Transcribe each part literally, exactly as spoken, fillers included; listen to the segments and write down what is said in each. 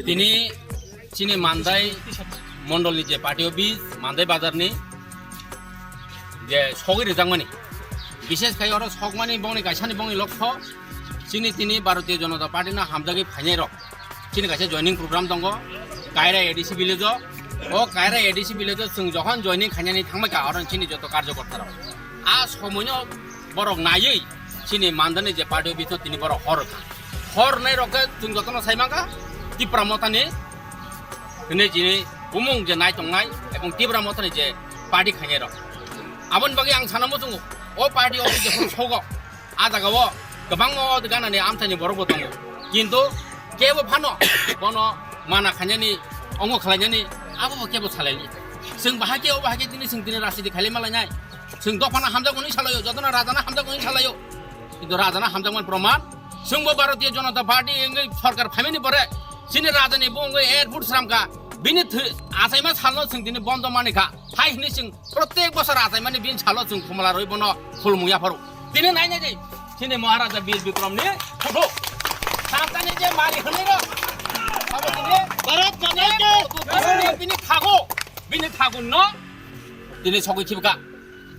Tini chini Mandai mondolni je party office, Mandai bazarni je sogwi rijakmani, bishes khai oro sokmani bongni kaisani bongni lokho, chini tini Bharatiya Janata Party no hamjagwi phainai rok. Chini kaisa joining program tongo, Kaira A D C village o. O Kaira A D C village o chwng jokhon joining khainani thangbai kha, oro chini joto karjokorta rok. A somoino borok naiwi chini Mandani je party office no tini borok hor kha. Hor nai rok khe chwng jotono sai mankha, Tipra Mothani hwnwi chini bumung je nai tongnai ebong Tipra Mothani je party khainai rok. Aboni bagwi ang sana muchungo, o party office je sogo, a jaga o kwbangma o ganani amchaini borok bo tongo, kintu kebo phano bono mana khainani, ongo khlainani abo bo kebo salai li. Chwng bahai khe, o bahai khe tini chwng tini rajniti khailai malainai. Chwng dophano hamjakmani salaio, jotono rajano hamjakmani salaio. Kintu rajano hamjakmani proman chwngbo Bharatiya Janata Party wngwi sorkar phaimani pore chini rajani bo wngwi airport sramkha. Bini thwi achaima salno chwng tini bondo manikha. Hai hwnwi chwng protek bosor achaimani bini salo chwng khumla rwi bono khulmung yapharo. Tini nai nai di, chini Maharaja Bir Bikramni photo. Thansani je mari hwnwi rok. Abo tini Bharat Mata ki bini thago, bini thagunno tini sogwi thibka.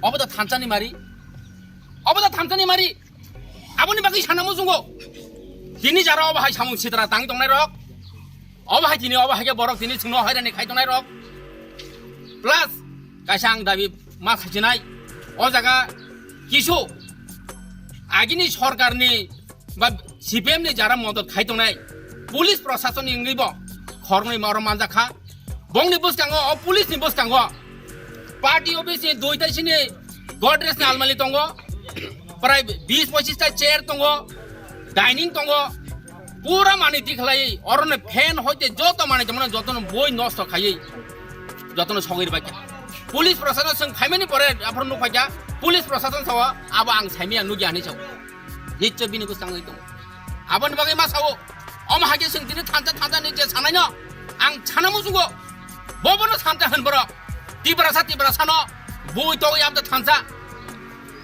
Obo da thansani mari. Obo da thansani mari. Aboni bagwi sana muchungo. Tini jara obo hai samung sitra tang tongnai rok. Obo hai tini, obo hai khe borok tini chwngno hairani khai tongnai rok. Plus kaisa ang dabi ma khachinai. O jaga kisu agini sorkarni ba C P M ni jara modot khai tongnai police proshasonni wngwi bo khornwi ma oro manjak kha. Bongni bwskango, o police ni bwskango party office ni duita sini Godrej ni almali tongo, prai bis pochis ta chair tongo, dining tongo, pura mani tikhlai, oroni fan hoite joto mani tongmani jotono boi nosto khaiwi jotono sogwi rwbaikha. Police proshasano chwng phaimani pore aphuru nukphaikha, police proshasano sao abo ang saimanya nukya hinwi sao. Nichoi bini bwskango tongo. Aboni bagwi ma sao, omo hai khe chwng tini thansa thansa ni je sanaino ang sana muchungo, bobono thansa hwn borok. Tiprasa Tiprasano bui togwi abda thansa.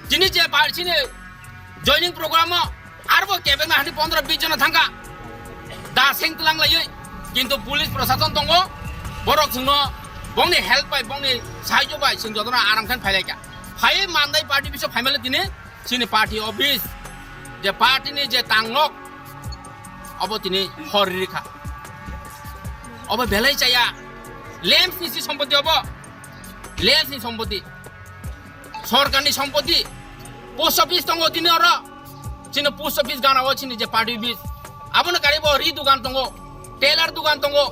Tini je bar chini joining program o arbo kebengma hani pondro bis jona thangkha. Da seng tlang laiwi. Kintu police proshashan tongo, borok chwngno bongni help bai, bongni sahajyo bai chwng jotono aram khe phailaikha. Phaiwi Mandai party biso phaimale tini chini party office, je party ni je tangnok, obo tini hor rikha. Obo belai chaya. Lems ni si sompoti obo. Lems ni sompoti. Sorkar ni sompoti. Post office tongo tini oro. Chini post office gana o chini je party office. Abono kari bo ri dukan tongo. Tailor dukan tongo.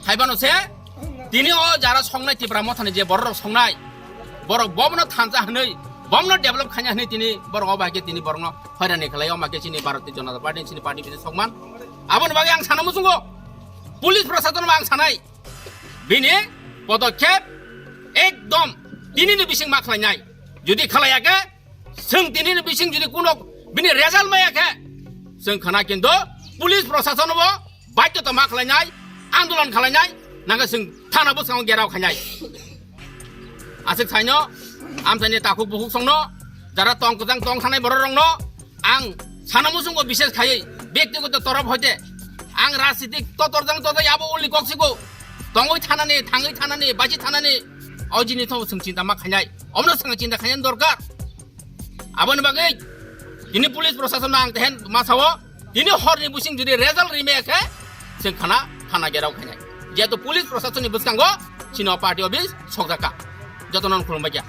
Haibano se tini o jara songnai Tipra Mothani je borok rok songnai, borok bobono thansa hwnwi, bobono develop khaina hwnwi tini borok o bai khe tini borokno hoirani khlai, o ma khe chini Bharatiya Janata Party chini party bising sokman. Aboni bagwi ang sana muchungo police proshashan bo ang sanai bini podokkhep ekdom tini ni bising ma khlainai. Jodi khlaiya khe, chwng tini ni bising jodi kuno bini result maya khe, chwng khana kintu police proshashan bo baidhyota ma khlainai, andolon khlainai, nangkhe chwng thana bwskango gherao khainai. Aswk saino, amchaini takhuk bukhuk songno, jara tong kwchang tong sanai borok rokno, ang sana muchungo bishes khaiwi, byaktigoto torof hoite, ang rajnitik totorjang totai abo uli koksigo, tongwi thanani, thangwi thanani, bachi thanani, o jinis no chwng chinta ma khainai. Omono chwng chinta khainani dorkar. Aboni bagwi tini police proshashan no ang tehen ma sao, tini horni bising jodi result rimaya khe chwng khana thana gherao khainai. Jehetu police proshashan ni bwskango chini o party office sokjakha. Jotono khulumbaikha.